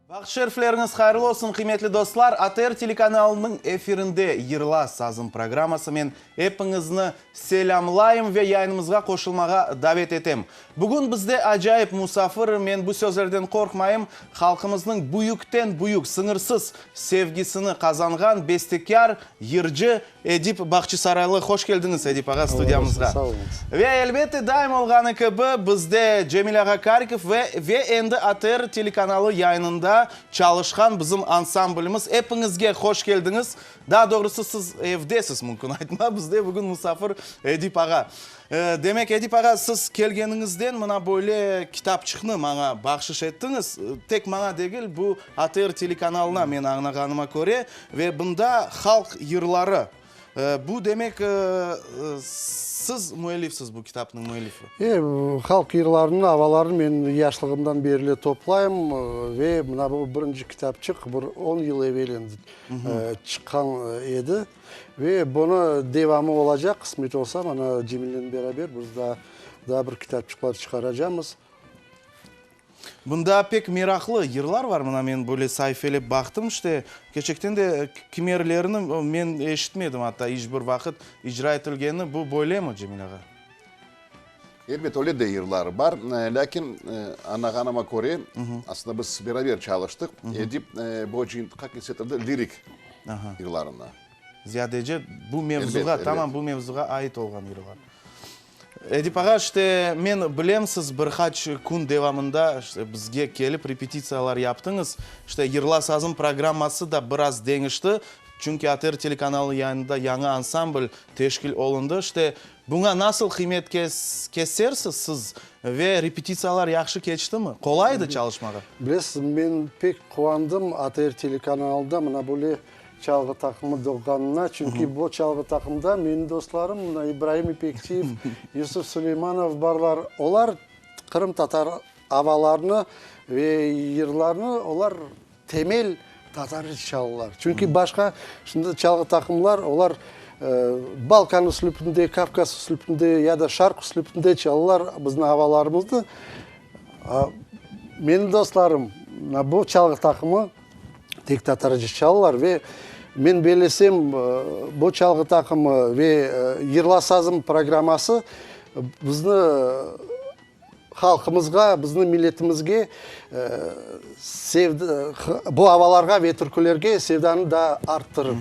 Baht şerifleriñiz hayırlı olsun, qıymetli dostlar! ATR telekanalınıñ efirinde Yırla sazım programması. Men epiñizni selâmlayım ve yayınımızğa qoşulmağa davet etem. Bugün bizde acayip musafir, men bu sözlerden qorqmayım, halqımıznıñ büyükten büyük, sıñırsız sevgisini qazanğan bestekâr, yırcı Edip Bahçisaraylı, hoş keldiñiz, Edip ağa, studiyamızğa. Sağ oluñız. Ve elbette, daim olğanı kibi, bizde Cemil ağa Karikov ve ve endi ATR telekanalı yayınında çalışqan bizim ansamblimiz. Epiñizge hoş keldiñiz. Daa doğrusı, siz evdesiz, mümkün aytma, bizde bugün musafir Edip ağa. Demek, Edip ağa, siz kelgeniñizden mına böyle kitapçıqnı maña bahşış ettiñiz. Tek maña degil, bu ATR telekanalına, men añlağanıma köre, ve bunda halq yırları. Bu, demek, siz müellifsiz bu kitapnıñ müellifi. E, halq yırlarını, avalarını men yaşlığımdan berli toplayım ve mına bu birinci kitapçıq bir on yıl evel endi çıqqan edi. Ve bunı devamı olacaq, qısmet olsa, mana Cemilnen beraber biz daa, daa bir kitapçıqlar çıqaracamız. Bunda pek meraqlı yırlar var, mına men böyle saifelep baqtım, işte, kerçekten de kimerlerini men eşitmedim atta iç bir vaqıt icra etilgenini, bu böylemi, Cemil ağa? Elbet, öyle de yırlar bar, lâkin añlağanıma köre, aslında biz beraber çalıştıq, Edip bu cıyıntıqqa kirsetildi lirik yırlarını. Ziyadece bu mevzuğa, tamam bu mevzuğa ait olğan yırlar. Edip ağa, işte, men bilem, siz bir qaç kün devamında, işte, bizge kelip repetitsiyalar yaptıñız. İşte, Yırla sazım programması da biraz deñişti, çünki ATR telekanalı yayınında yañı ansambl teşkil olundı. İşte, buña nasıl qıymet kesersiz siz ve repetitsiyalar yahşı keçtimi? Qolay edi çalışmağa? Bilesiz, men pek quvandım ATR telekanalında mına böyle çalğı taqımı doğğanına, çünki bu çalğı taqımda menim dostlarım, mına İbraim İpekçiyev, Yusuf Suleymanov barlar, olar qırımtatar avalarını ve yırlarını, olar temel tatarca çalılar. Çünki başqa şimdi çalğı taqımlar, olar Balkan üslüpinde, Kavkaz üslüpinde ya da Şarq üslüpinde çalılar bizim avalarımıznı. Menim dostlarım, mına bu çalğı taqımı Tek tatarca çalılar ve men bellesem, bu çalğı taqımı ve Yırla sazım programması bizni halqımızğa, bizni milletimizge bu avalarğa ve türkülerge sevdanı daa arttırır.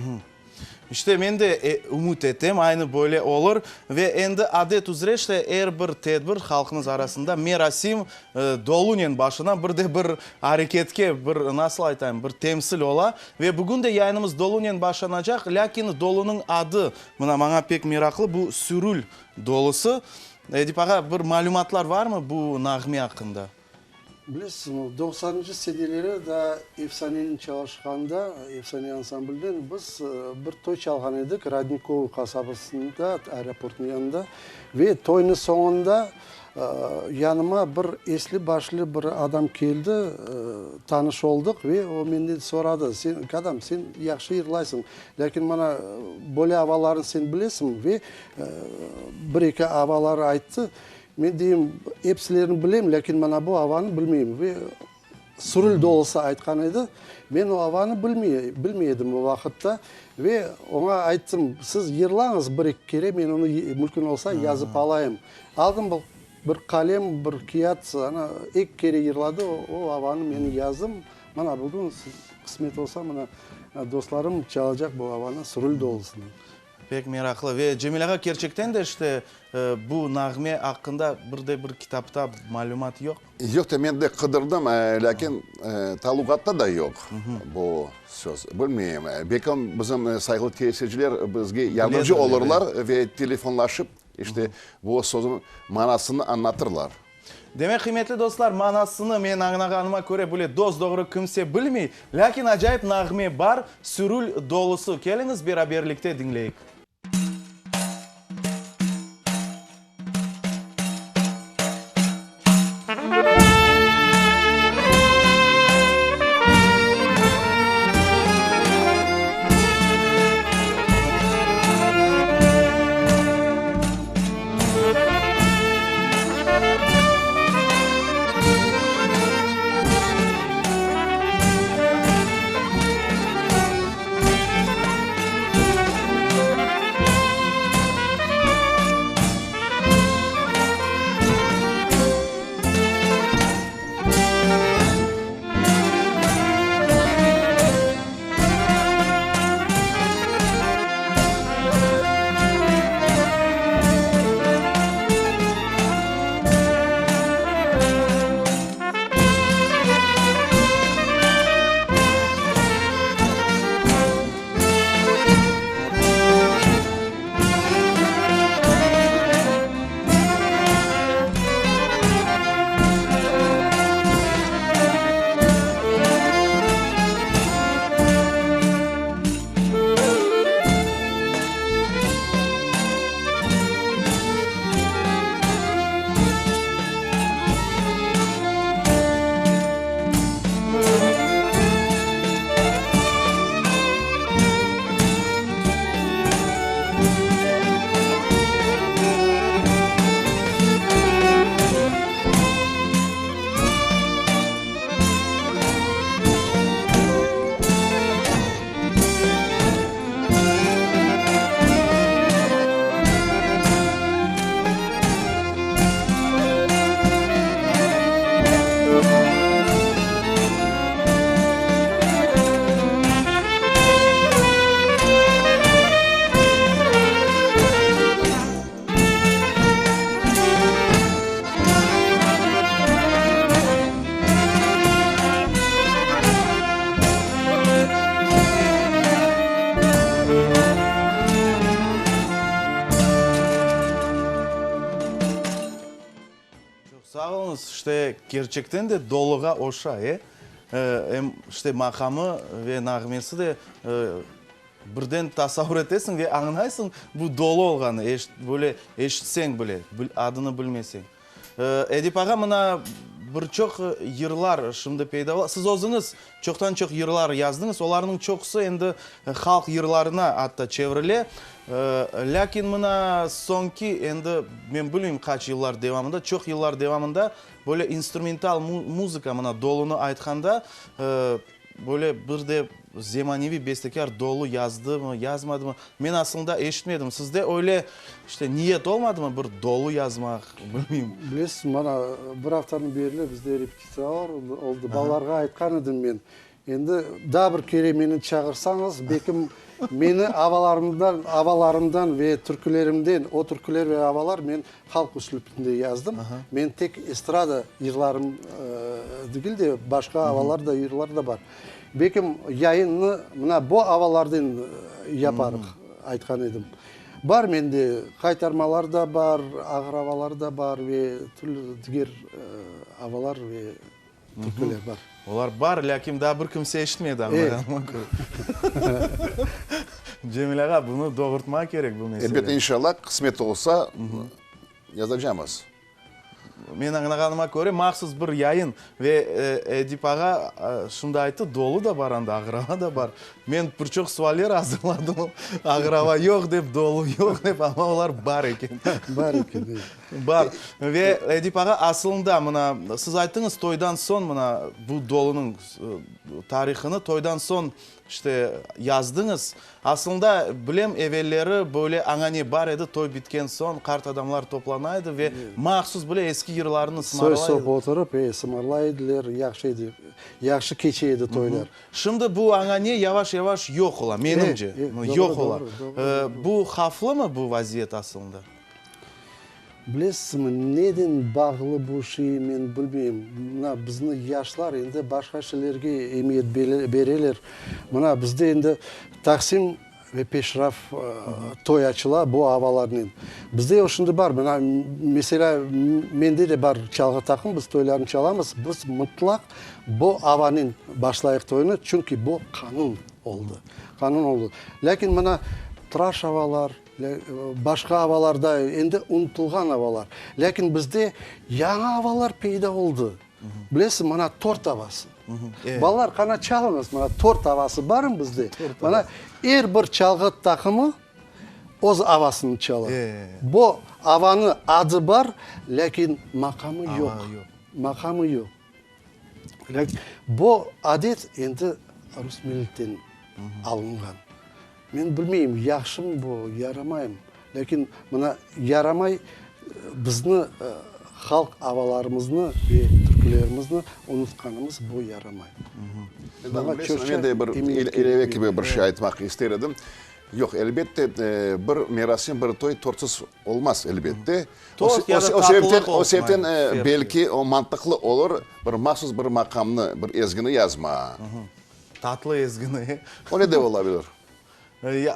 İşte, men de ümüt etem, aynı böyle olur. Ve endi adet üzre, işte, er bir tedbir halqımız arasında merasim dolunen başlana, bir de bir areketke, bir, nasıl aytayım, bir temsil ola. Ve bugün de yayınımız dolunen başlanacaq, lâkin dolunıñ adı, mına, maña pek meraqlı, bu Sürül dolusı. Edip ağa, bir malümatlar varmı bu nağme aqqında? Bilesiñmi, doqsanıncı seneleri daa Efsanenen çalışqanda, Efsane ansamblinen biz bir toy çalğan edik Rodnikovo qasabasında, aeroportnıñ yanında. Ve toynıñ soñunda yanıma bir esli-başlı bir adam keldi, tanış oldıq ve o menden soradı, Sen, kadâm, sen yahşı yırlaysıñ, lâkin mana böyle avalarnı sen bilesiñmi? Ve bir-eki avaları ayttı. Men deyim, episilerini bilem, lâkin mana bu avanı bilmeyim. Ve Sürül dolusı aytqan edi. Men o avanı bilmey, bilmey edim o vaqıtta. Ve oña ayttım, siz yırlañız bir-eki kere, men onı mümkün olsa yazıp alayım. Aldım bir qalem, bir kâğıt, ana, eki kere yırladı, o avanı men yazdım. Mana bugün, qısmet olsa, mına dostlarım çalacaq bu avanı, Sürül dolusını. Pek meraqlı. Ve Cemil ağa, kerçekten de işte bu nağme aqqında bir de bir kitapta malümat yoq? Yoq da, men de qıdırdım, lâkin ta luğatta da yoq bu söz. Bilmeyim, belki bizim sayğılı tesirciler bizge yardımcı olurlar ve telefonlaşıp, işte bu sözniñ manasını añlatırlar. Demek, qıymetli dostlar, manasını, men añlağanıma köre, bile dos-doğru kimse bilmey, lâkin acayip nağme bar, Sürül dolusı. Keliñiz, beraberlikte diñleyik. işte, kerçekten de doluğa oşay, e? Em, işte, maqamı ve nağmesi de birden tasavvur etesiñ ve añlaysıñ bu dolu olğanı, böyle eşitseñ bile, adını bilmeseñ. Edip ağa, mına bir çoq yırlar şimdi peyda ola. Siz özüñiz çoqtan-çoq yırlar yazdıñız, olarnıñ çoqusı endi halq yırlarına atta çevirile. Lâkin mına soñki, endi men bilmeyim qaç yıllar devamında, çoq yıllar devamında böyle instrumental muzıka, mına dolunı aytqanda, Böyle bir de zemaneviy bestekâr dolu yazdımı, yazmadımı, men asılında eşitmedim. Sizde öyle, işte, niyet olmadımı bir dolu yazmaq, bilmeyim. Bilesiz, mana, bir aftanıñ berli bizde repetitsiyalar oldı. Balalarğa aytqan edim men, endi daa bir kere meni çağırsañız, belkim meni avalarımdan, avalarımdan ve türkülerimden, o türküler ve avalar men Halq üslüpinde yazdım. Men tek estrada yırlarım degil de, başqa avalar da, yırlar da bar. Belkim yayınnı mına bu avalarden yaparıq, aytqan edim. Bar mende qaytarmalar da bar, ağır avalar da bar ve türlü diger avalar ve Türküler bar. Olar bar, lâkin daa bir kimse eşitmedi, añlağanıma köre. Cemil ağa, bunı doğurtmaq kerek, bu meseleni. Elbette, inşallah, qısmet olsa, yazacamız. Men añlağanıma köre, mahsus bir yayın ve Edip ağa şimdi ayttı, dolu da bar anda, ağır ava da bar. Men bir çoq sualler azırladım, ağır ava yoq dep, dolu yoq dep, amma olar bar eken. Bar eken, evet. Bar. Ve Edip ağa, asılında, mına, siz ayttıñız, toydan soñ, mına, bu dolunıñ tarihını toydan soñ, işte, yazdıñız. Asılında, bilem, evelleri böyle añane bar edi, toy bitken soñ qart adamlar toplana edi ve mahsus bile eski yırlarnı sımarlay edi. Soy-sop oturıp, e, sımarlay ediler, yahşı edi, yahşı keçe edi toylar. Şimdi bu añane yavaş-yavaş yoq ola, menimce, yoq ola. Bu havflımı, bu vaziyet asılında? Bilesizmi, neden bağlı bu şey, men bilmeyim. Mına, bizni yaşlar endi başqa şeylerge emiyet bereler. Mına, bizde endi Taqsim ve Peşraf toy açıla bu avalarnen. Bizde o şimdi bar. Mına, meselâ, mende de bar çalğı taqım, biz toylarnı çalamız. Biz mıtlaq bu avanen başlayıq toynı, çünki bu qanun oldı. Qanun oldı. Lâkin mına, tıraş avalar, Başqa avalarda endi unutılğan avalar. Lâkin bizde yañı avalar peyda oldı. Bilesiñ, mına tort avası. Balalar, qana çalıñız, mına tort avası barmı bizde? Mına er bir çalğı taqımı öz avasını çala. Bu avanı adı bar, lâkin maqamı yoq. Maqamı yoq. Lâkin bu adet endi rus milletten alınğan. Men bilmeyim, yahşımı bu, yaramaymı, lâkin mına yaramay bizni halq avalarımıznı ve türkülerimizni unutqanımız bu yaramay. Buña çoqça Men de bir ilâve kibi bir şey aytmaq ister edim. Yoq, elbette, bir merasim, bir toy tortsız olmaz, elbette. Tort ya da tatlılıq O sebepten, belki, o mantıqlı olur, bir mahsus bir maqamnı, bir ezgini yazma. Tatlı ezgini. Öyle de olabilir.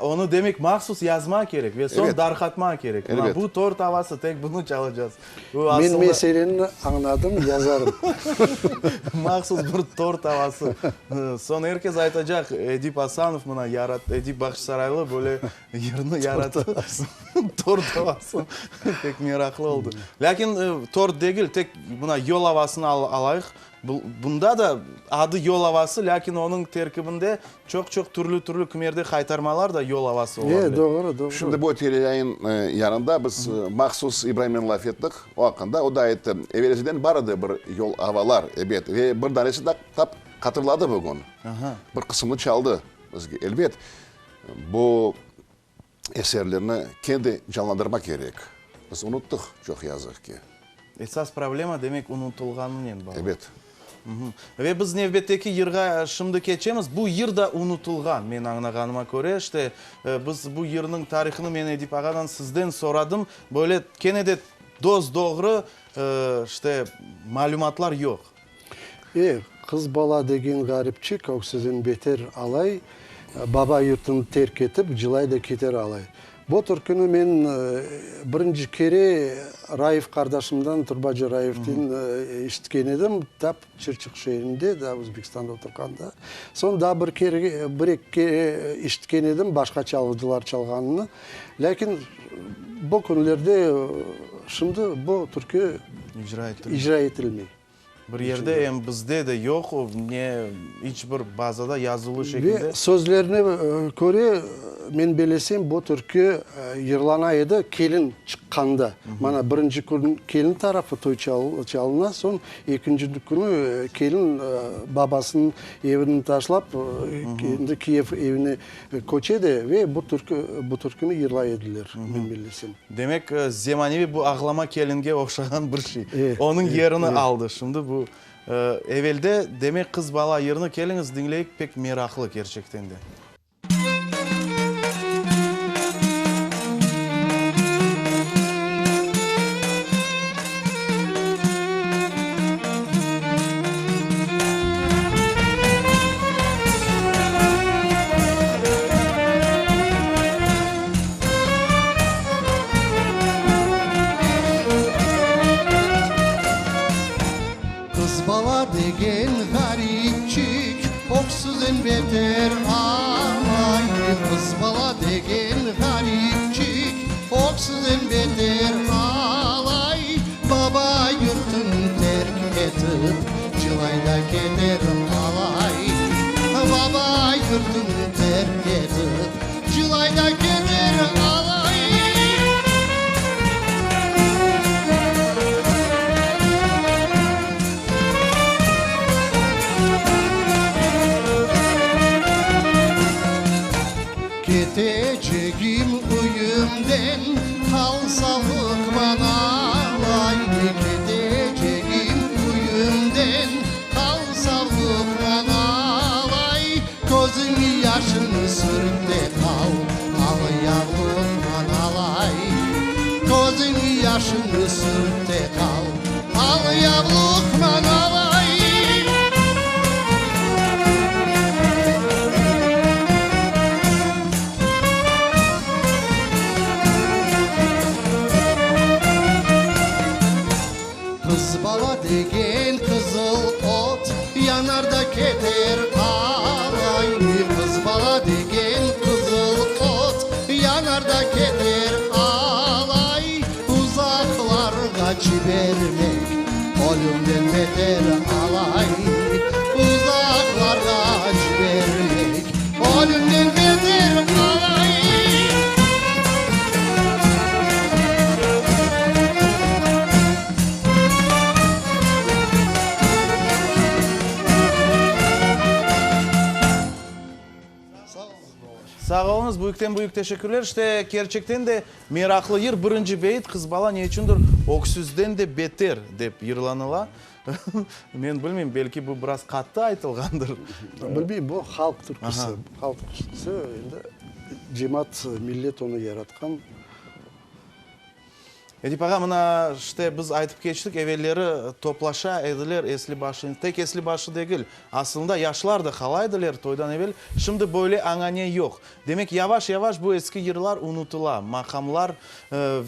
Onı demek mahsus yazma kerek ve soñ darqatma kerek. Mına bu tort avası, tek bunı çalacağız. Men meseleni añladım, yazarım. Mahsus bir tort avası. Soñ er kes aytacaq, Edip Asanov mına yarattı, Edip Bağçasaraylı böyle yırnı yarattı. Tort avası pek meraqlı oldı. Lâkin tort degil, tek mına yol avasını alayıq. Bunda da adı yol avası, lâkin onıñ terkibinde çoq-çoq türlü-türlü kimerde qaytarmalar da yol avası ola bile. E, doğru, doğru. Şimdi bu teleyayın yanında biz mahsus İbraimnen laf ettik o aqqında. O da ayttı, evelesiden bar edi bir yol avalar, ebet, ve bir danesi de tap hatırladı bugün. Bir qısımını çaldı bizge. Elbet, bu eserlerni kendi canlandırmaq kerek. Biz unuttıq, çoq yazıq ki. Esas problema, demek, unutılğanınen bağlı. Ebet. Ve biz nevbetteki yırğa şimdi keçemiz. Bu yır da unutılğan, men añlağanıma köre. İşte, biz bu yırnıñ tarihını men Edip ağadan sizden soradım. Böyle kene de dos-doğru, işte, malümatlar yoq. E, qız bala degen ğaripçik, öksüzden beter alay, baba yurtun terk etip, cılay da keter alay. Bu türküni men birinci kere Raif qardaşımdan, Turbacı Raiften eşitken edim, tap Çırçıq şeerinde, daa Özbekistanda oturğanda. Soñ daa bir kere, bir eki kere eşitken edim başqa çalğıcılar çalğanını. Lâkin bu künlerde, şimdi bu türkü icra etilmey. Bir yerde em bizde de yoq, ne iç bir bazada yazılı şekilde. Ve sözlerine köre, men belesem, bu türkü yırlana edi kelin çıqqanda. Mana, birinci kün kelin tarafı toy çalına, soñ ekinci künü kelin babasınıñ evini taşlap, endi kiyev evine köçe de ve bu türkü, bu türküni yırlay ediler, men bellesem. Demek, zemaneviy bu ağlama kelinge oşağan bir şey. Onıñ yerini aldı. Şimdi bu, evelde, demek, qız bala yırını keliñiz diñleyik, pek meraqlı kerçekten de. Qız bala degen ğaripçik, öksüzden beter alay. Qız bala degen ğaripçik, öksüzden beter alay. Baba yurtun terk etip, cılay da keter alay. Baba yurtun terk etip, cılay da keter alay. Ketecegim üyümden, qal savlıqman alay. Ketecegim üyümden, qal savlıqman alay. Közüñ yaşını sürt de qal, al yavluqman alay. Közüñ yaşını sürt de qal, al yavluqman alay. Qız bala degen qızıl ot, yanar da keter alay. Qız bala degen qızıl ot, yanar da keter alay. Uzaqlarğa cibermek ölümden beter alay. Uzaqlarğa cibermek ölümden beter alay. Sağ oluñız, büyükten büyük teşekkürler. İşte, kerçekten de meraqlı yır. Birinci beyit, Qız bala ne içündir öksüzden de beter, dep yırlanıla. Men bilmeyim, belki bu biraz qattı aytılğandır. Bilmeyim, bu halq türküsi. Halq türküsi, endi cemaat, millet onı yaratqan. Edip ağa, mına, işte, biz aytıp keçtik, evelleri toplaşa ediler esli başlı, tek esli başlı degil, aslında yaşlar da qala ediler toydan evel, şimdi böyle añane yoq. Demek, yavaş-yavaş bu eski yırlar unutıla, maqamlar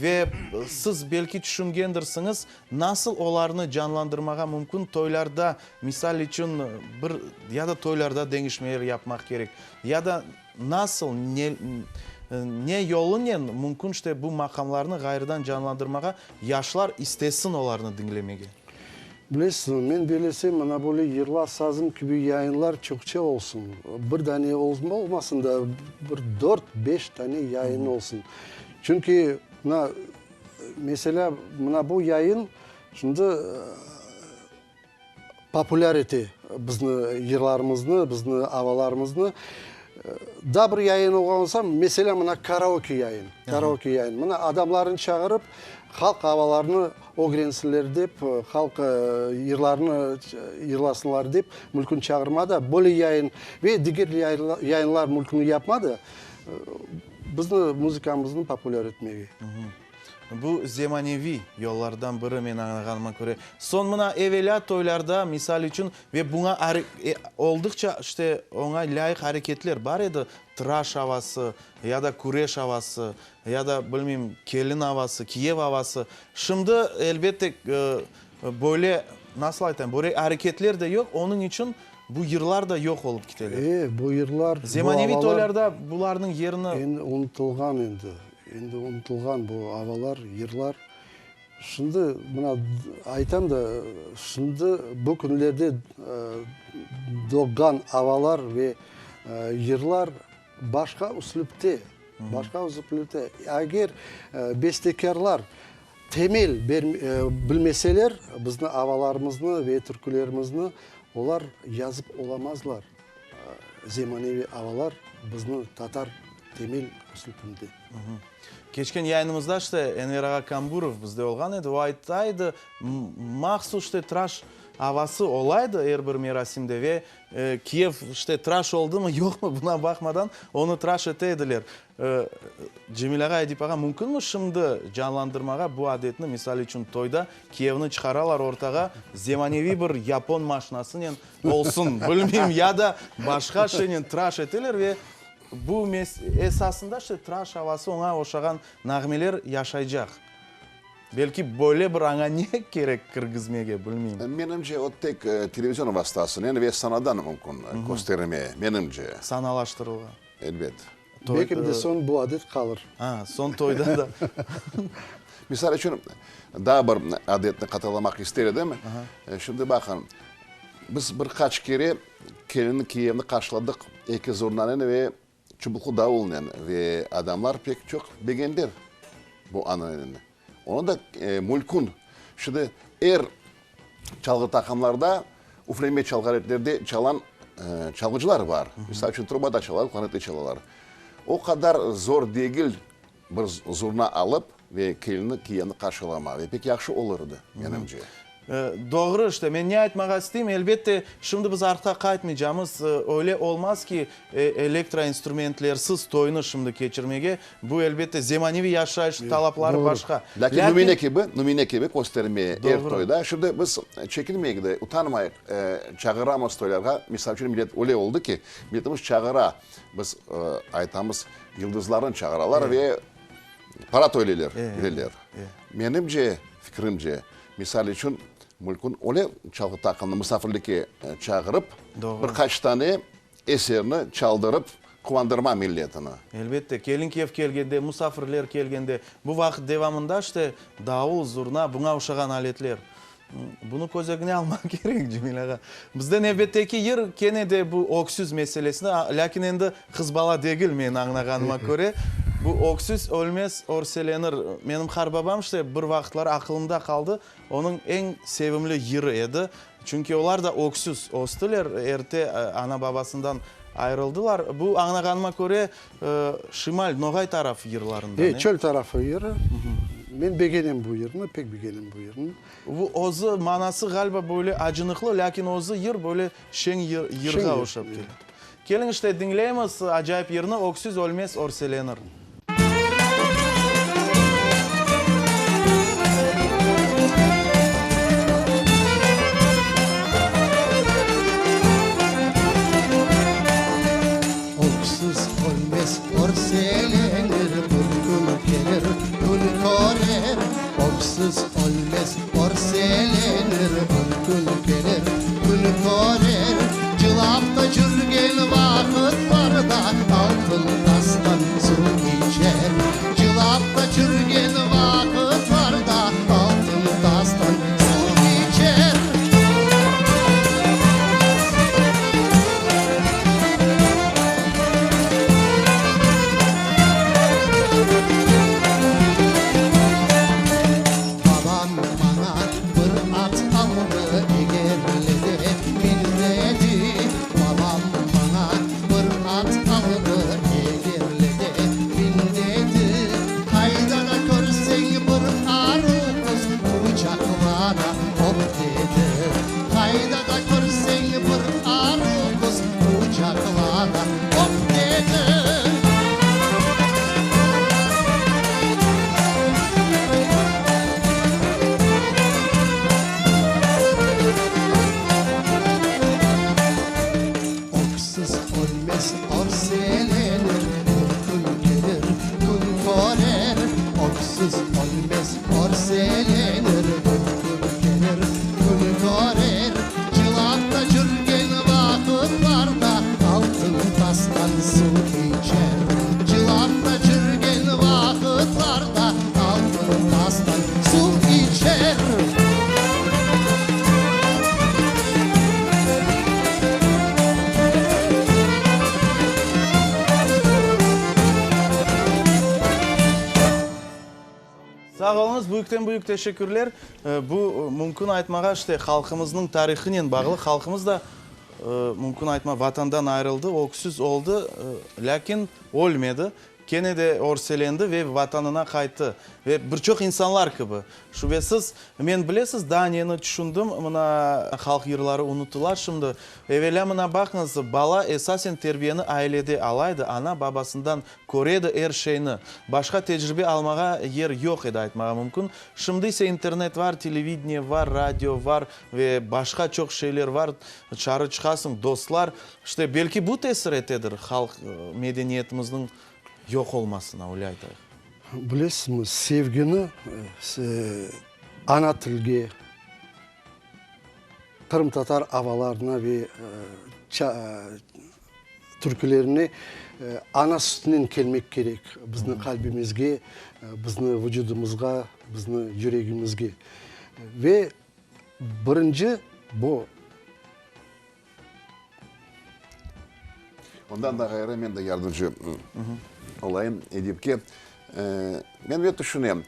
ve siz belki tüşüngendirsiñiz, nasıl olarnı canlandırmağa mümkün, toylarda, misal içün, bir ya da toylarda deñişmeler yapmaq kerek, ya da Nasıl, ne, ne yolunen mümkün işte bu maqamlarnı ğayrıdan canlandırmağa, yaşlar istesin olarnı diñlemege? Bilesiñmi, men belesem, mına böyle Yırla sazım kibi yayınlar çoqça olsun. Bir dane olmasın da, bir dört, beş tane yayın olsun. Çünki, mına, meselâ, mına bu yayın şimdi populâr ete bizni yırlarımıznı, bizni avalarımıznı. Daa bir yayın olğan olsa, meselâ, mına karaoke yayın, karaoke yayın. Mına adamlarnı çağırıp, halq avalarını ögrensinler dep, halq yırlarını yırlasınlar dep mülkün çağırma da, böyle yayın ve diger yayınlar mülkün yapma da, bizni muzıkamıznı populâr etmege. Bu zemaneviy yollardan biri, men añlağanıma köre. Soñ mına evelâ toylarda, misal içün, ve buña olduqça, işte, oña lâyıq areketler bar edi, tıraş avası, ya da küreş avası, ya da, bilmeyim, kelin avası, kiyev avası. Şimdi, elbette, böyle, nasıl aytayım, böyle areketler de yoq, onıñ içün bu yırlar da yoq olıp kiteler. E, bu yırlar, bu Zemaneviy toylarda bularnıñ yerini. Endi unutılğan endi. Endi unutılğan bu avalar, yırlar. Şimdi, mına, aytam da, şimdi bu künlerde doğğan avalar ve yırlar başqa üslüpte, başqa üslüpte. Eger bestekârlar temel bilmeseler, bizni avalarımıznı ve türkülerimizni olar yazıp olamazlar. Zemaneviy avalar bizni tatar temel üslüpinde. Keçken yayınımızda işte Enver ağa Kamburov bizde olğan edi, o ayta edi, mahsus işte tıraş avası ola edi er bir merasimde ve kiyev işte tıraş oldımı, yoqmı buna baqmadan onı tıraş ete ediler. Cemil ağa, Edip ağa, mümkünmi şimdi canlandırmağa bu adetni, misal içün toyda kiyevni çıqaralar ortağa, zemaneviy bir yapon maşinasınen olsun, bilmeyim, ya da başqa şeynen tıraş eteler ve bu esasında işte tıraş avası oña oşağan nağmeler yaşaycaq. Belki böyle bir añane kerek kirgizmege, bilmeyim. Menimce, o tek televizion vastasınen ve sanadan mümkün kösterme, menimce. Sanalaştırılğan. Elbet. Belki de soñ bu adet qalır. A, soñ toyda da. Misal içün, daa bir adetni hatırlamaq ister edim. Şimdi baqıñ, biz bir qaç kere kelinni, kiyevni qarşıladıq eki zurnanen ve çubuqlı davulnen ve adamlar pek çoq begendiler bu ananeni. Onı da mülkün. Şimdi er çalğı taqımlarda, üfleme çalğı aletlerde çalan çalğıcılar bar. Misal içün, trubada çalalar, klarnette çalalar. O qadar zor degil bir zurna alıp ve kelinni, kiyevni qarşılama. Ve pek yahşı olur edi, menimce. Doğru, işte, men ne aytmağa isteyim, elbette, şimdi biz artqa qaytmaycamız, öyle olmaz ki, elektroinstrumentlersiz toynı şimdi keçirmege, bu, elbette, zemaneviy yaşayış talapları başqa. Lâkin nümüne kibi, nümüne kibi kösterme er toyda. Şimdi biz çekinmeyik de, utanmayıq, çağıramız toylarğa, misal içün, millet öyle oldı ki, milletimiz çağıra, biz aytamız, yıldızlarnı çağıralar ve para toyleyler, bileler. Menimce, fikrimce, Misal içün, mülkün öyle çalğı taqımını musafirlikke çağırıp, bir qaç tane eserni çaldırıp quvandırma milletini. Elbette, kelin-kiyev kelgende, musafirler kelgende, bu vaqıt devamında işte davul, zurna, buña oşağan aletler. Bunı köz ögüne almaq kerek, Cemil ağa. Bizde nevbetteki yır kene de bu öksüz meselesini, lâkin endi qız bala degil, men añlağanıma köre. Bu öksüz ölmez, örselenir. Menim qarbabam işte bir vaqıtları aqılımda qaldı, onıñ eñ sevimli yırı edi. Çünki olar da öksüz östüler, erte ana-babasından ayırıldılar. Bu, añlağanıma köre, şimal, noğay taraf yırlarından, e? Çöl tarafı yırı. Men begenem bu yırnı, pek begenem bu yırnı. Bu özü, manası, ğaliba, böyle acınıqlı, lâkin özü yır böyle şeñ yırğa oşap kele. Keliñ, işte, diñleymiz acayip yırnı, Öksüz ölmez, örselenir. Öksüz ölmez, örselenir, bir kün kelir, kün körer. Öksüz ölmez, örselenir, bir kün kelir, kün körer. Cılapta cürgen vaqıtlarda altın tastan suv. büyükten-büyük teşekkürler. Bu, mümkün aytmağa, işte, halqımıznıñ tarihınen bağlı. Halqımız da, mümkün aytma, Vatandan ayırıldı, öksüz oldı, lâkin ölmedi. Kene de örselendi ve Vatanına qayttı. Ve bir çoq insanlar kibi. Şübesiz, men, bilesiz, daa neni tüşündim, mına, halq yırları unutıla şimdi. Evelâ, mına, baqıñız, bala esasen terbiyeni ailede ala edi, ana, babasından köre edi er şeyni. Başqa tecribe almağa yer yoq edi, aytmağa mümkün. Şimdi ise internet var, televideniye var, radio var ve başqa çoq şeyler var, tışarı çıqasıñ, dostlar. İşte, belki bu tesir etedir halq medeniyetimizniñ yoq olmasına, öyle aytayıq. Bilesizmi, sevgini ana tilge, qırımtatar avalarına ve türkülerine ana sütünen kelmek kerek bizni qalbimizge, bizni vucudımızğa, bizni yüregimizge. Ve birinci bu. Ondan da ğayrı men de yardımcı olayım Edipke. Men ve tüşünem,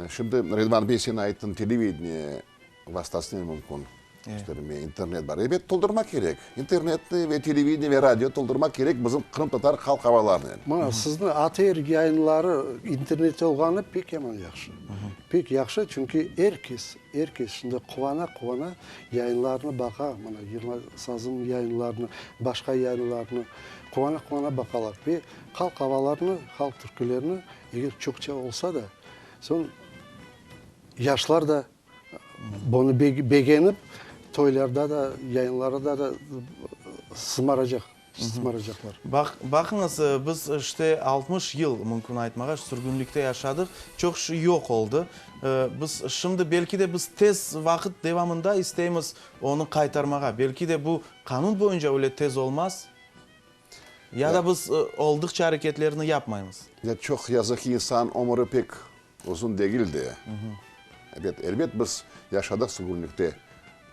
şimdi Ridvan bey sen ayttın televideniye vastasınen mümkün kösterme, internet bar. Ebet, toldurmaq kerek. İnternetni ve televideniye ve radio toldurmaq kerek bizim qırımtatar halq avalarınen. Mına sizni ATR yayınları internette olğanı pek yaman yahşı. Pek yahşı, çünki er kes Er kes şimdi quvana-quvana yayınlarnı baqa, mına Yırla sazım yayınlarını, başqa yayınlarnı quvana-quvana baqalar. Ve halq avalarını, halq türkülerini eger çoqça olsa da, soñ yaşlar da bunı begenip, toylarda da, yayınlarda da sımaracaq. Sımaracaqlar. Baq, baqıñız, biz işte 60 yıl, mümkün aytmağa, sürgünlikte yaşadıq, çoq şey yoq oldı. Biz şimdi, belki de biz tez vaqıt devamında isteymiz onı qaytarmağa. Belki de bu qanun boyunca öyle tez olmaz, ya da biz oldıqça areketlerni yapmaymız. Ya çoq yazıq ki, insan ömüri pek uzun degil de. Ebet, elbet biz yaşadıq sürgünlikte,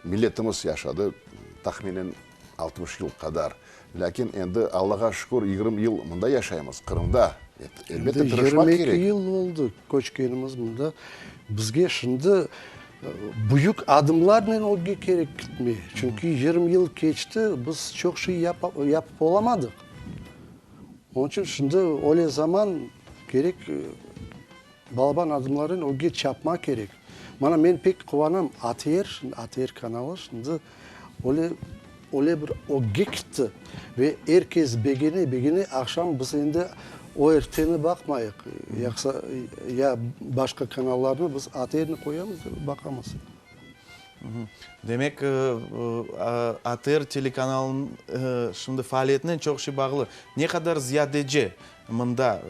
milletimiz yaşadı tahminen 60 yıl qadar. Lâkin endi, Allağa şükür, 20 yıl mında yaşaymız, Qırımda. Elbette tırışmaq kerek. 22 yıl oldı köçkenimiz mında. Bizge şimdi büyük adımlarnen ögge kerek gitmege. Çünki 20 yıl keçti, biz çoq şey yapıp olamadıq. Onıñ içün şimdi öyle zaman kerek, balaban adımlarnen ögge çapmaq kerek. Mana men pek quvanam, ATR, şimdi ATR kanalı şimdi öyle, öyle bir ögge kitti ve er kes begene, begene, aqşam biz endi ORT-ni baqmayıq, yoqsa ya başqa kanallarnı, biz ATR-ni qoyamız da baqamız. Demek, ATR telekanalınıñ şimdi faaliyetinen çoq şey bağlı. Ne qadar ziyadece mında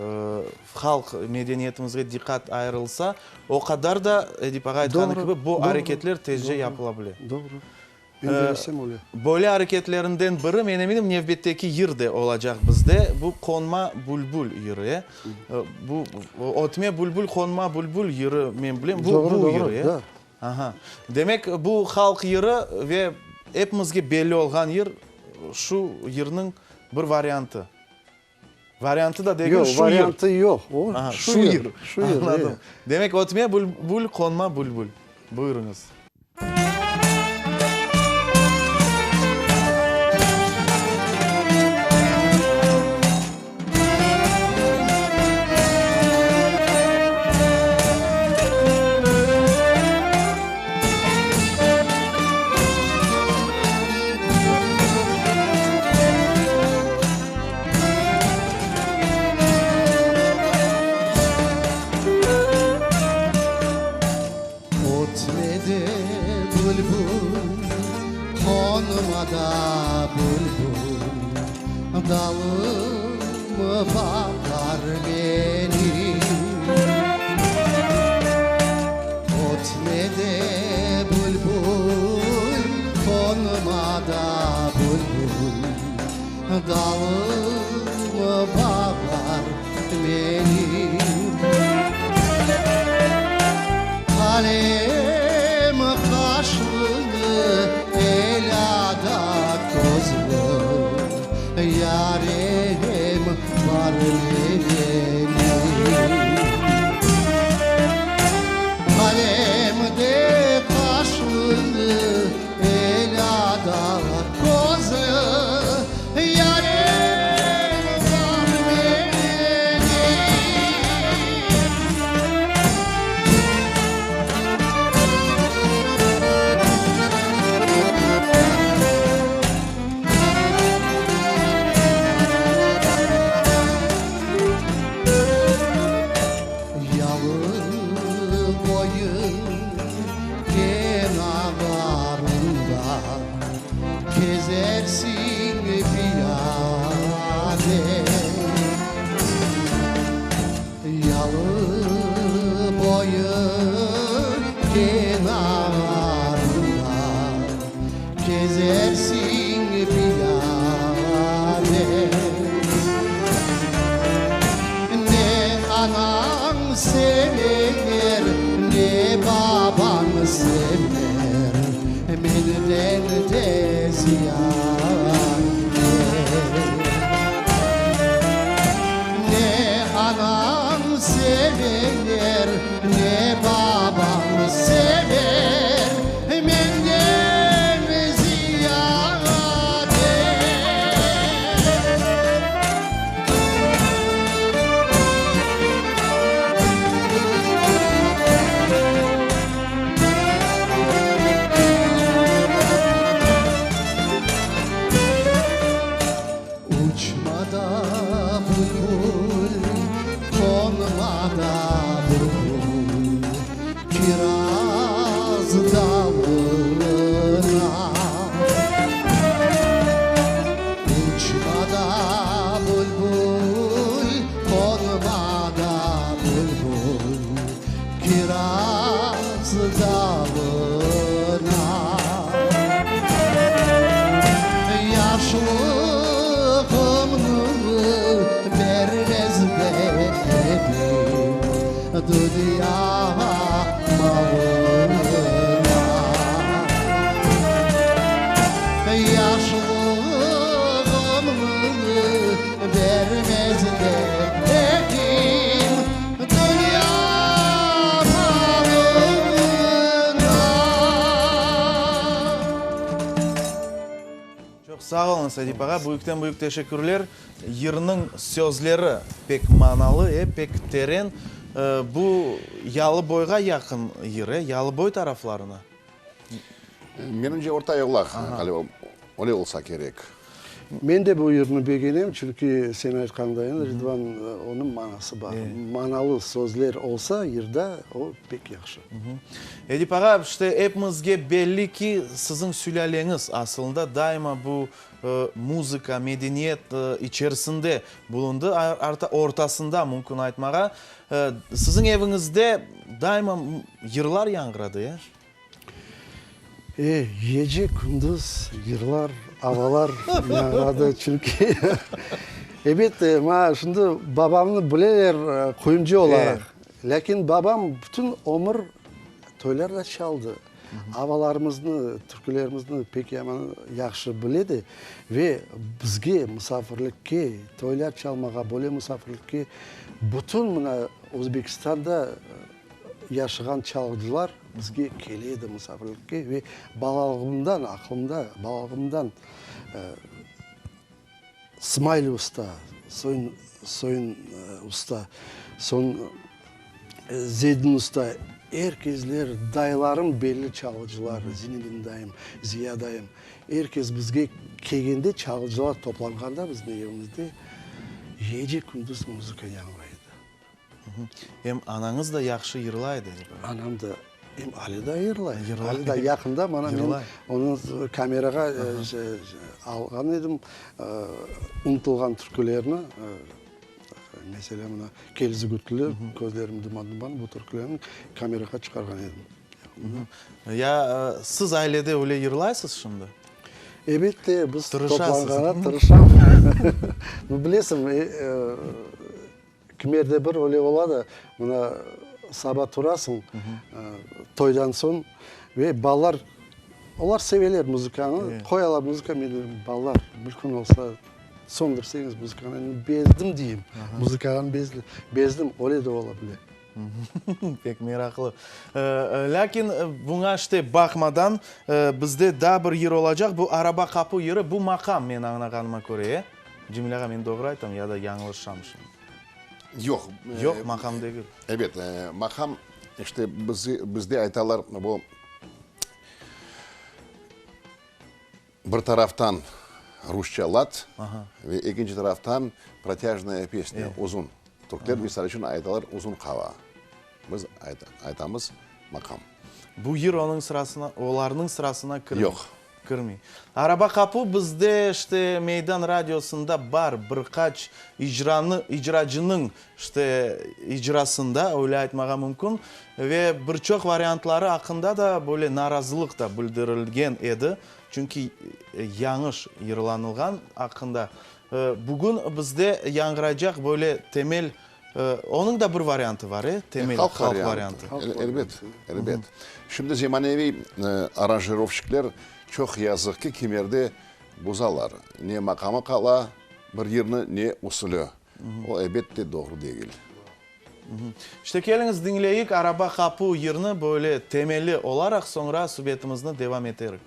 halq medeniyetimizge diqqat ayırılsa, o qadar da, Edip ağa aytqanı kibi, bu areketler tezce yapıla bile. Doğru. Men bellesem öyle. Böyle areketlerinden biri, men eminim, nevbetteki yır de olacaq bizde, bu Qonma bülbül yırı, e? Bu Ötme bülbül, qonma bülbül yırı, men bilem, bu bu yır, e? Aha. Demek, bu halq yırı ve epimizge belli olğan yır, şu yırnıñ bir variantı. Variantı da degil, Yoq, şu yır. variantı yoq. O, Aha, şu şu yır. yır. Şu yır, Añladım. e. Demek, ötme bülbül, qonma bülbül. Buyurıñız. Ötmedi bülbül, qonmada bülbül, Dalım baqar menim. Ötmedi bülbül, qonmada bülbül, Dalım bağlar menim. Qalem qaşlı, elâda közlü, Yarem bar menim. bülbül, qonma da bülbül kiraz dalına. Uçma da bülbül, qonma da bülbül kiraz dalına. Yaşlığımnı bermez dedim dünya malına. Yaşlığımnı bermez dedim dünya malına. Çoq sağ oluñız, Edip ağa, büyükten büyük teşekkürler. Yırnıñ sözleri pek manalı, e, pek teren. Bu Yalıboyğa yaqın yır, e, Yalıboy taraflarına. Menimce, Orta Yolaq, ğaliba, öyle olsa kerek. Men de bu yırnı begenem, çünki sen aytqandayın, Ridvan, onıñ manası bar. Manalı sözler olsa yırda, o pek yahşı. Edip ağa, işte, epimizge belli ki, siziñ sülâleñiz asılında daima bu muzıka, medeniyet içerisinde bulundı, ortasında, mümkün aytmağa. Siziñ eviñizde daima yırlar yañğıradı, ya? E, gece-kündüz yırlar, avalar yañğıradı, çünki, ebet, maña şimdi babamnı bileler quyumcı olaraq, lâkin babam bütün ömür toylarda çaldı, avalarımıznı, türkülerimizni pek yaman yahşı bile de ve bizge musafirlikke, toylar çalmağa, böyle musafirlikke bütün mına Özbekistanda yaşağan çalğıcılar bizge kele edi musafirlikke ve balalığımdan, aqlımda, balalığımdan Smayli usta, soñ Soyun usta, soñ Zeydin usta, er kezler, dayılarım belli çalğıcılar, Zinedin dayım, Ziya dayım, er kez bizge kelgende, çalğıcılar toplanğanda bizim evimizde gece-kündüz muzıka yañğıray edi. Em anañız da yahşı yırlay edi, dep. Anam da, em ale da yırlay. Ale da yaqında mana men onı kamerağa alğan edim, unutılğan türkülerni, meselâ, mına Kel zügütli, Közlerim duman-duman bu türkülerni kamerağa çıqarğan edim. Ya siz ailede öyle yırlaysız şimdi? Elbette, biz toplanğanda tırışam. Bilesiñ, Kimerde bir öyle ola da, mına saba turasıñ, toydan soñ ve balalar, olar seveler muzıkanı, qoyalar muzıka, men deyim, balalar, mümkün olsa, söndürseñiz muzıkanı, men bezdim deyim, muzıkadan bezdim, öyle de ola bile. Pek meraqlı. Lâkin buña işte baqmadan, bizde daa bir yır olacaq, bu Araba qapu yırı, bu maqam, men añlağanıma köre, e? Cemil ağa, men doğru aytam ya da yañlışam şimdi? Yoq. Yoq, maqam degil. Ebet, maqam, işte, bizde aytalar, bu bir taraftan rusça lat ve ekinci taraftan protâjnaya pesnâ, uzun. Türkler, misal içün, aytalar uzun qava. Biz aytamız maqam. Bu yır onıñ sırasına, olarnıñ sırasına kirmey. Yoq. Kirmey. Araba qapu bizde, işte, Meydan radiosında bar bir qaç icranı, icracınıñ, işte, icrasında, öyle aytmağa mümkün, ve bir çoq variantları aqqında da böyle narazılıq da bildirilgen edi, çünki yañış yırlanılğan aqqında. Bugün bizde yañğıraycaq böyle temel Onıñ da bir variantı var, e, temel halq variantı. Elbet, elbet. Şimdi zemaneviy aranjirovşikler çoq yazıq ki, kimerde bozalar. Ne maqamı qala bir yırnı, ne usulü. O, elbet de, doğru degil. İşte, keliñiz, diñleyik Araba qapu yırnı böyle temeli olaraq, soñra subetimizni devam eterik.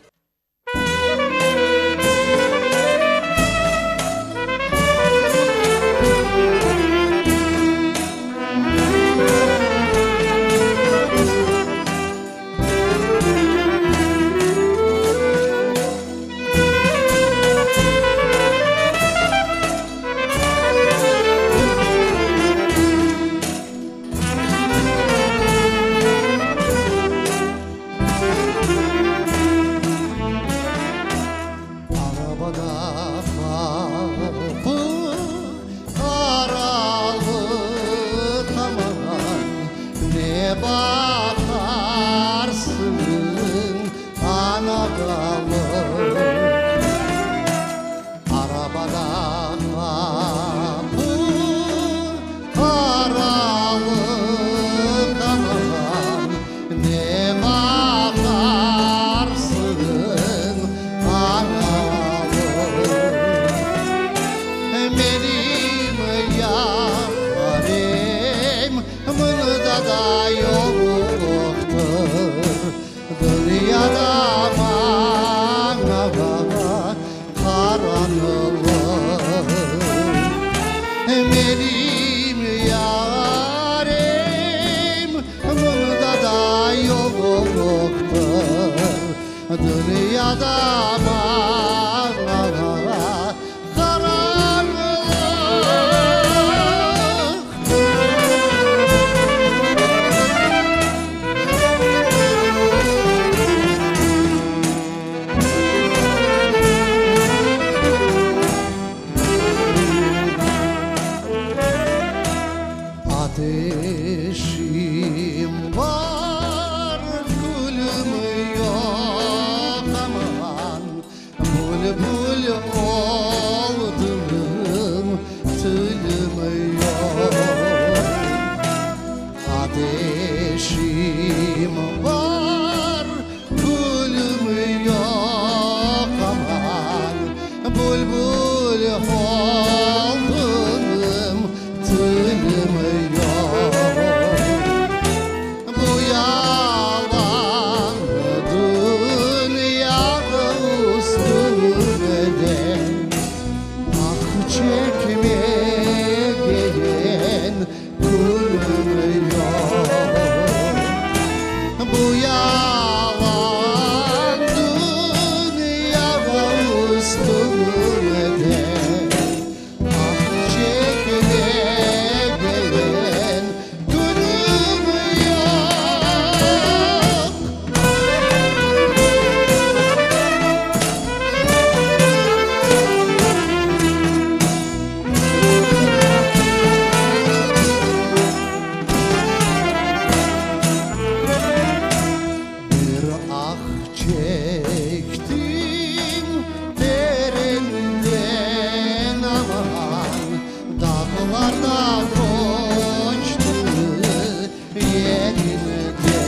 Dünyada maña qaranlıq. Ateşim bar, külüm yoq, aman, Bülbül oldım, tüyüm yoq. Ateşim bar, külüm yoq, aman, Bülbül oldım, tilim yoq. Bu yalan dünya üstünde Ah çekmegen künüm yoq. Bu yalan dünya üstünde Ah çekmegen künüm yoq. Bir ah çektim derinden, aman, Dağlar da köçti yerinden.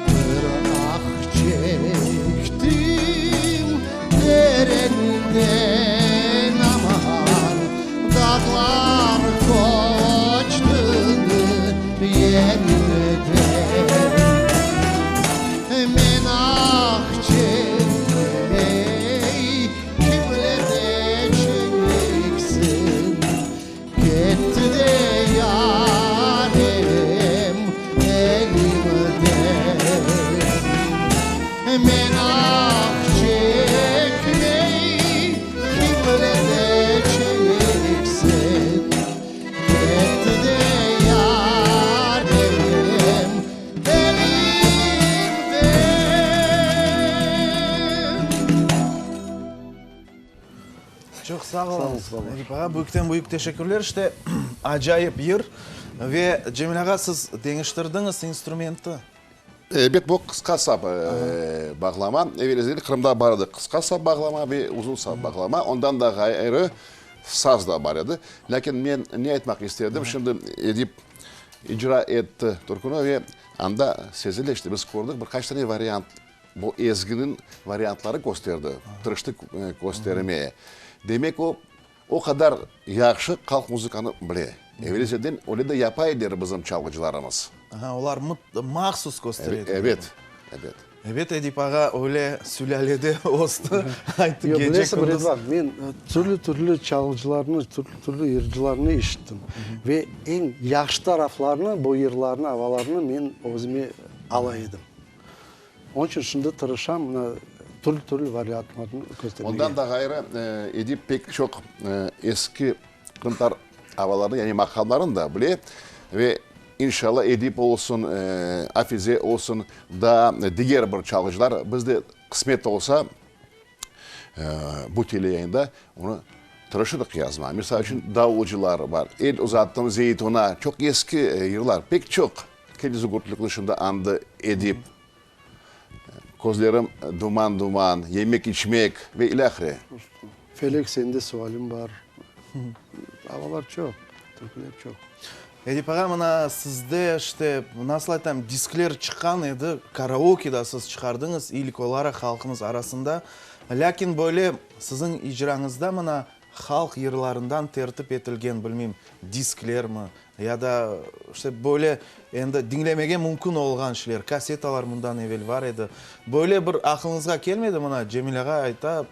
Bir ah çektim derinden, aman, Dağlar köçti yerinden. Men ah çekmey, kimler de çeksin? Ketti de yarem elimden. Men ah çekmey, kimler de çeksin? Ketti de yarem elimden. Çoq sağ oluñız, Edip ağa. Büyükten büyük teşekkürler. İşte, acayip yır. Ve, Cemil ağa, siz deñiştirdiñiz instrumenti. Ebet, bu qısqa sap bağlama. Evel-ezel Qırımda bar edi qısqa sap bağlama ve uzun sap bağlama. Ondan da ğayrı saz da bar edi. Lâkin men ne aytmaq isterdim, şimdi Edip icra etti türküni ve anda sezile, işte biz kördik, bir qaç tane variant, bu ezginiñ variantları kösterdi, tırıştı köstermeye. Demek o, o qadar yahşı halq muzıkanı bile. Evel-ezelden öyle de yapa ediler bizim çalğıcılarımız. Aha, olar mahsus köstere ediler. Ebet, ebet. Ebet, Edip ağa öyle sülâlede östi, ayttı, Yoq, gece bilesiñ, kündüz. Ridvan, men türlü-türlü çalğıcılarnı, türlü-türlü yırcılarnı eşittim. Ve eñ yahşı taraflarını, bu yırlarnı, avalarnı men özüme ala edim. Onıñ içün şimdi tırışam, mına, türlü-türlü variantlarnı köstermege. Ondan da ğayrı, Edip pek çoq eski qırımtatar avalarını, yani maqamlarını da bile ve inşallah Edip olsun, Afize olsun, daa diger bir çalğıcılar, biz de qısmet olsa, bu teleyayında onı tırışırıq yazmağa. Misal içün, davulcılar bar, El uzattım zeytuna, çoq eski yırlar, pek çoq. Kel zugurtlıqnı şimdi añdı Edip. Közlerim duman-duman, yemek-içmek ve ilâhre. Felek, sende sualim bar. Avalar çoq, türküler çoq. Edip ağa, mına sizde işte, nasıl aytam, diskler çıqqan edi, karaoke da siz çıqardıñız ilk olaraq halqımız arasında. Lâkin böyle siziñ icrañızda mına halq yırlarından tertip etilgen, bilmeyim, disklermi, Ya da, işte, böyle endi diñlemege mümkün olğan şeyler, kassetalar bundan evel bar edi. Böyle bir aqılıñızğa kelmedi, mına, Cemil ağa ayta,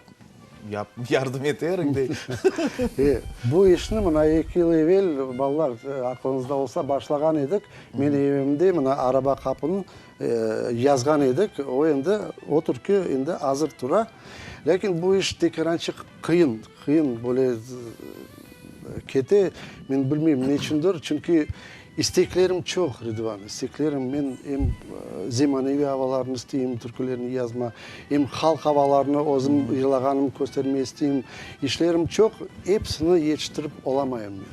yardım eterim dey. E, bu işni mına eki yıl evel, balalar, aqlıñızda olsa, başlağan edik. Men evimde mına araba qapını yazğan edik. O endi, o türkü endi azır tura. Lâkin bu iş tekarançıq qıyın, qıyın böyle kete. Men bilmeyim neçündir, çünki isteklerim çoq, Ridvan, isteklerim, men em zemaneviy avalarnı isteyim, türkülerni yazma, em halq avalarını özüm yırlağanım köstermege isteyim. İşlerim çoq, episini yetiştirip olamayım men.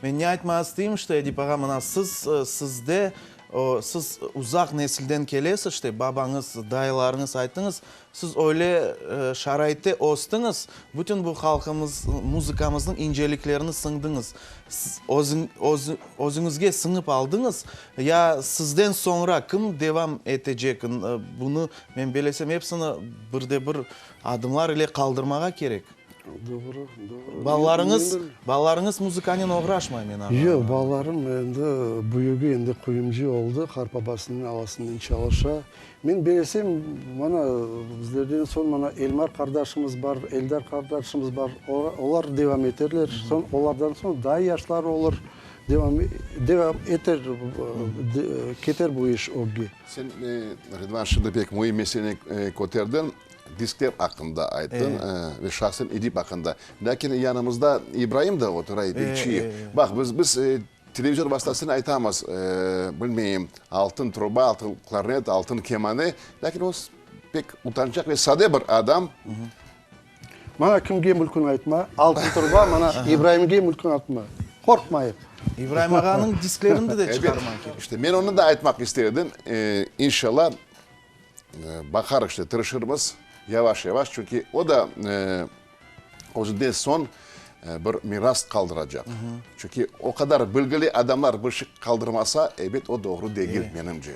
Men ne aytmağa isteyim, işte, Edip ağa, mına siz, sizde, o, siz uzaq nesilden kelesiz, işte, babañız, dayılarıñız ayttıñız, Siz öyle şaraitte östiñiz, bütün bu halqımız, muzıkamıznıñ inceliklerini siñdiñiz, özüñizge siñip aldıñız. Ya sizden soñra kim devam etecek bunı, men belesem, episini bir de bir adımlar ile qaldırmağa kerek. Doğru, doğru. Balalarıñız, balalarıñız muzıkanen oğraşmay, men añladım. Yoq, balalarım endi büyügi endi quyumcı oldı, qartbabasınıñ alasınen çalışa. Men belesem, mana, bizlerden soñ, mana, Elmar qardaşımız bar, Eldar qardaşımız bar, olar devam eterler. Soñ olardan soñ daa yaşlar olur, devam, devam eter, keter bu iş ögge. Sen, Ridvan, şimdi pek müim meseleni köterdiñ, diskler aqqında ayttıñ ve şahsen Edip aqqında. Lâkin yanımızda İbraim da otura, İpekçiyev. Baq, biz, biz Televizor vastasınen aytamız, bilmeyim, altın truba, altın klarnet, altın kemane, lâkin o pek utançaq ve sade bir adam. Mana kimge mülkün aytma, altın truba, mana İbraimge mülkün aytma. Qorqmayıq. İbraim ağanıñ disklerini de çıqarmaq kerek. İşte, men onı da aytmaq ister edim. İnşallah, baqarıq, işte, tırışırmız yavaş-yavaş, çünki o da özünden soñ bir miras qaldıracaq. Çünki o qadar bilgili adamlar bir şey qaldırmasa, ebet, o doğru degil, menimce.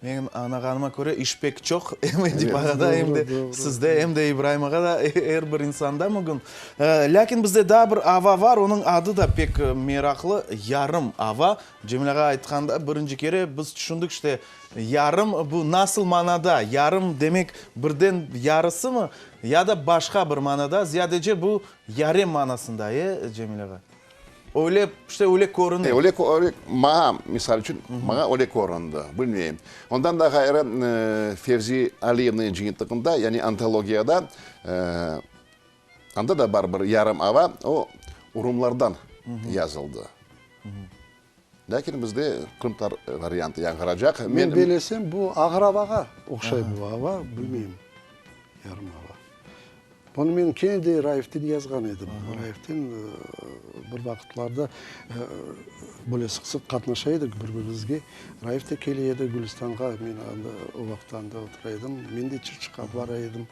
Menim añlağanıma köre, iş pek çoq, em Edip ağada, em de sizde, em de İbraim ağada, er bir insanda mugün. Lâkin bizde daa bir ava bar, onıñ adı da pek meraqlı, yarım ava. Cemil ağa aytqanda, birinci kere biz tüşündik, işte, yarım, bu nasıl manada, yarım demek birden yarısımı? Ya da başqa bir manada, ziyadece bu yarem manasında, e, Cemil ağa? Öyle, işte öyle körüne. E, öyle, öyle, maña, misal içün, maña öyle köründi, bilmeyim. Ondan da ğayrı, Fevzi Aliyevniñ cıyıntıqında, yani antologiyada, anda da bar bir yarım ava, o, urumlardan yazıldı. Lâkin bizde qırımtatar variantı yañğıracaq. Men belesem, bu ağır avağa oqşay bu ava, bilmeyim, yarım ava. Bunı men kene de Raiften yazğan edim. Raiften bir vaqıtlarda böyle sıq-sıq qatnaşa edik bir-birimizge. Raif de kele edi Gülistanğa, men anda o vaqıt anda otura edim, men de Çırçıqqa bara edim.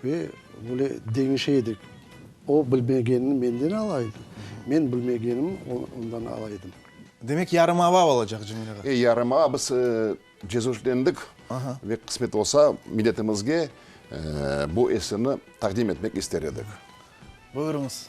Ve böyle deñişe edik. O bilmegenini menden ala edi, men bilmegenimni ondan ala edim. Demek, yarım ava olacaq, Cemil ağa. E, yarım ava. Biz cezuşlendik ve qısmet olsa, milletimizge bu eserni taqdim etmek ister edik. Buyurıñız.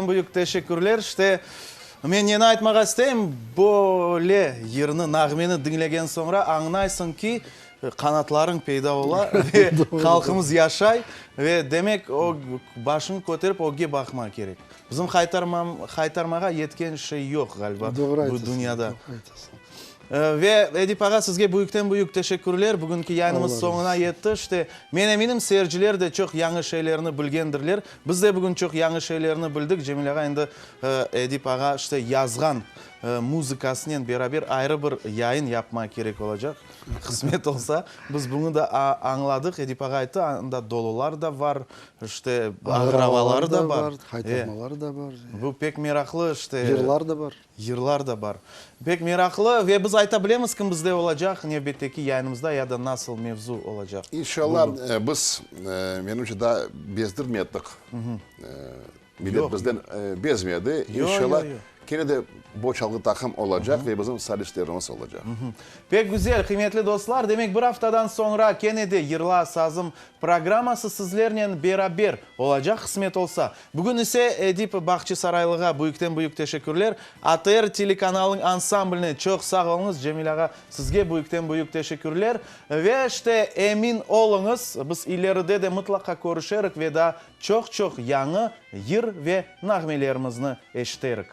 büyükten-büyük teşekkürler. İşte, men neni aytmağa isteyim, böyle yırnı, nağmeni diñlegen soñra añlaysıñ ki, qanatlarıñ peyda ola ve halqımız yaşay ve demek, o, başıñı köterip ögge baqmaq kerek. Bizim haytarmağa yetken şey yoq, ğaliba, bu dünyada. Doğru aytasıñ. Ve Edip ağa, sizge büyükten-büyük teşekkürler. Bugünki yayınımız soñuna yetti. İşte, men eminim, seyirciler de çoq yañı şeylerni bilgendirler. Biz de bugün çoq yañı şeylerni bildik. Cemil ağa endi Edip ağa, işte, yazğan muzıkasınen beraber ayrı bir yayın yapmaq kerek olacaq. Qısmet olsa, biz bunı da añladıq. Edip ağa ayttı, anda dolular da bar, işte, ağır avalar da bar. Haytarmalar da bar. Bu pek meraqlı, işte. Yırlar da bar. Yırlar da bar. Pek meraqlı ve biz ayta bilemiz, kim bizde olacaq nevbetteki yayınımızda ya da nasıl mevzu olacaq. İnşallah, biz, menimce, daa bezdirmedik. Millet bizden bezmedi. İnşallah, kene de bu çalğı taqım olacaq ve bizim solistlerimiz olacaq. Pek güzel, qıymetli dostlar. Demek, bir aftadan soñra kene de Yırla, sazım programması sizlernen beraber olacaq, qısmet olsa. Bugün ise Edip Bahçisaraylığa büyükten-büyük teşekkürler. ATR telekanalınıñ ansambline çoq sağ oluñız. Cemil ağa, sizge büyükten-büyük teşekkürler. Ve işte, emin oluñız, biz ileride de mıtlaqa körüşerik ve daa çoq-çoq yañı yır ve nağmelerimizni eşiterik.